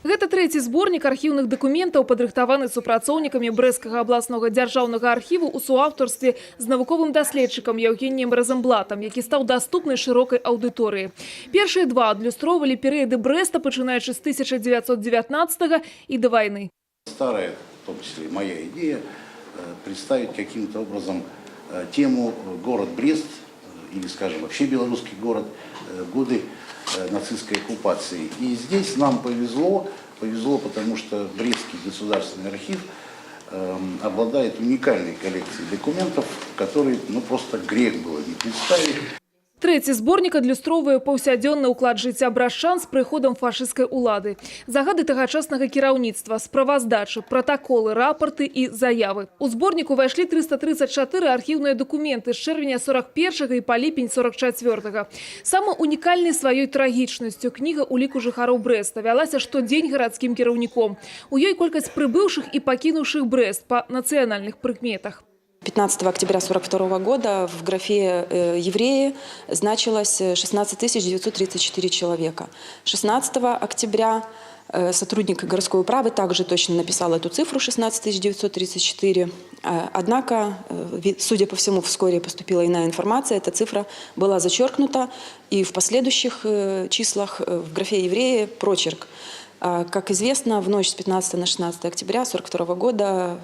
Гэта трэці зборнік архіўных дакументаў, падрыхтаваны супрацоўнікамі Брэсцкага абласнога дзяржаўнага архіву ў суаўтарстве з навуковым даследчыкам Яўгеніем Розенблатам, які стаў даступны шырокай аўдыторыі. Першыя два адлюстроўвалі перыяды Брэста, пачынаючы з 1919 і да вайны. Старая, в том числе и моя идея, представить каким-то образом тему город Брест, или, скажем, вообще белорусский город в годы нацистской оккупации. И здесь нам повезло, повезло, потому что Брестский государственный архив обладает уникальной коллекцией документов, которые, ну, просто грех было не представить. Трэці зборнік адлюстроўвае паўсядзённы ўклад жыцця брашчан з прыходам фашысцкай улады. Загады тагачаснага кіраўніцтва, справаздачы, пратаколы, рапарты і заявы. У зборнік увайшлі 334 архіўныя дакументы з чэрвеня 41 і па ліпень 44. Самы унікальны сваёй трагічнасцю кніга ўліку жыхароў Брэста вялася штодзень гарадскім кіраўніком. У ёй колькасць прыбыўшых і пакінуўшых Брэст па нацыянальных прыкметах. 15 октября 1942 года в графе «Евреи» значилось 16 934 человека. 16 октября сотрудник городской управы также точно написал эту цифру 16 934. Однако, судя по всему, вскоре поступила иная информация, эта цифра была зачеркнута, и в последующих числах в графе «Евреи» прочерк. Как известно, в ночь с 15 на 16 октября 1942 года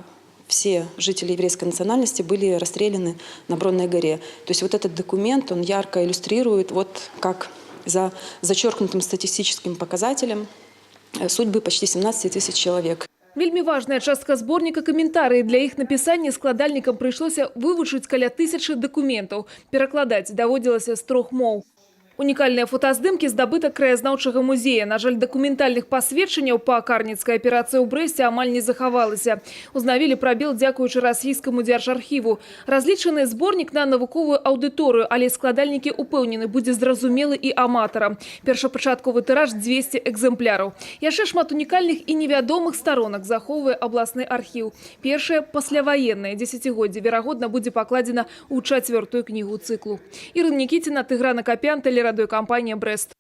все жители еврейской национальности были расстреляны на Бронной горе. То есть вот этот документ, он ярко иллюстрирует, вот как за зачеркнутым статистическим показателем судьбы почти 17 тысяч человек. Вельмі важная частка зборніка — каментарыі. Для іх напісання складальнікам прыйшлося вывучыць каля тысячы дакументаў. Перакладаць даводзілася з трох моў. Унікальныя фотаздымкі — здабытак краязнаўчага музея. На жаль, дакументальных пасведчанняў па карніцкай аперацыі ў Брэсце амаль не захавалася. Узнавілі прабел дзякуючы расійскаму дзяржархіву. Разлічаны зборнік на навуковую аўдыторыю, але складальнікі ўпэўнены, будзе зразумелы і аматарам. Першапачатковы тыраж 200 экземпляраў. Яшчэ шмат унікальных і невядомых старонак захоўвае абласны архіў. Першае пасляваеннае дзесяцігоддзе, верагодна, будзе пакладзена ў чацвёртую кнігу цыклу. Ірына Нікіціна, Тыгран Акапян, тэлерадыёкампанія «Брэст».